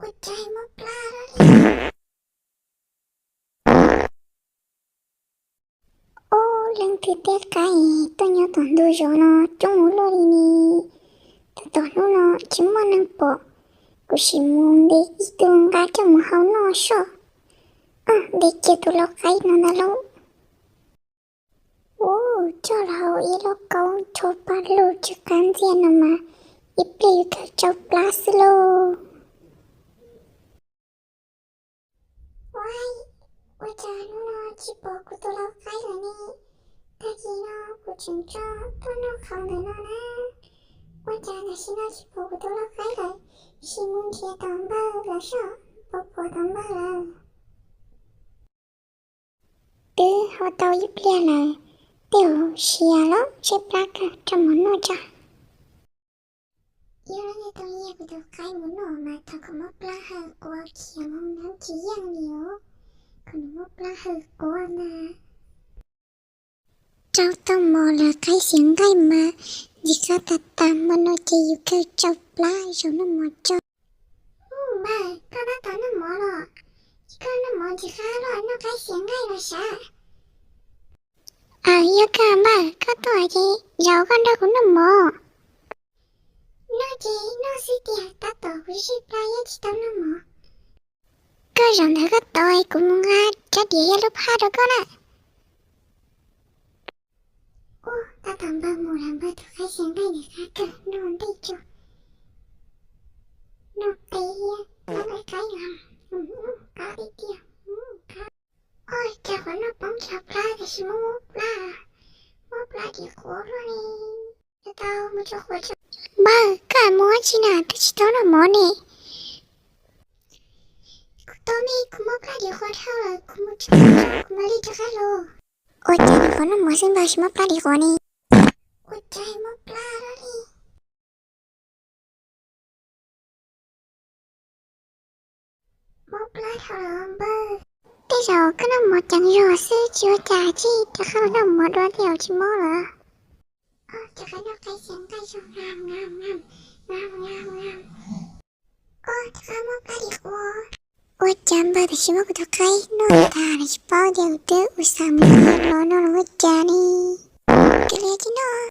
Ua cas mob plab li? Ub, leej twg tej qaib tuaj nyob tom ntug zos no coob ua luaj li ne. Tab tom hnub no tsis muaj neeg pom, kuv sim mus ntes ib tug nqa coj mus hau noj soj. Ntes kiag tus lau qaib no ntag lauj. Ub, coj los hau ib lauj kaub rho paj lug tsis qab ntxiag no mas ib pliag yuav kawg tsau plab xwb lauj. Ua, ua cas hnub no tsis pom kuv tus lau qaib lawm ne? Tag kis no kuv tseem tso tuaj noj qhauv ntawm no na. Ua cas tam sim no tsis pom kuv tus lau qaib lawm? Sim mus nrhiav tom npawg lawv soj, puas pom tom npawg lawm. Twb hau tau ib pliag lawm, tej zaum siav lawm, tshaib plab kawg, rau mus noj tso. Yog leej twg tau nyiag kuv tus qaib mus noj mas thov kom mob plab hawm quav khiav mus nrhiav tsis yeej li os, kom nws mob plab hawm quav ntag. Rau tau mov lawv qaib xiav nqaij mas ntxim qab tas tas, hmo no ces yus kawg tsau plab zaum noj mov tso. Ub, npawg, koj tab tom noj mov los? Koj noj mov ntxim qab los noj qaib xiav nqaij los sav? Aws, yog kawg npawg, koj tuaj ces zaum koj nrog kuv noj mov. Noj ces noj xwb tiag, tab tom kuv tshaib plab yeej tsis tau noj mov. Koj zaum ntawd koj tos kuv mus nqa rab diav thiab lub phaj rau koj na. Ub, tab tom npawg mus lawm, npawg tus qaib xiav nqaij ntxim qab kawg, noj ntej tso. Noj qe thiab, noj qaib qab, qab tiag tiag, qab. Ua cas qhov noj poob tsau plab tiam sis mob mob plab, mob plab dim quav luaj li. Npawg, koj mus ua tsi na, twb tsis tau noj mov ne? Kuv tau ne, kuv mob plab dim quav dhau lawm, kuv mus tso, kuv mam li rov qab los. Ua cas dim quav noj mov xwb npawg, tsis mob plab dim quav ne? Ua cas mob plab luaj li? Mob plab dhau lawm npawg. Tej zaum koj noj mov ceev zog xwb tsis ua cas, cia rov qab noj mov dua tej zaum tsis mob lawm. Rov qab noj qaib xiav nqaij zoo, ngam ngam ngam, ngam ngam ngam. Ua, rov qab mob plab dim quav. Ua cas npawg tam sim muab kuv tus qaib noj tas lawm, tsis paub tias kuv twb ua xav mus noj los no los ua cas ne. Kav liam tsis noj.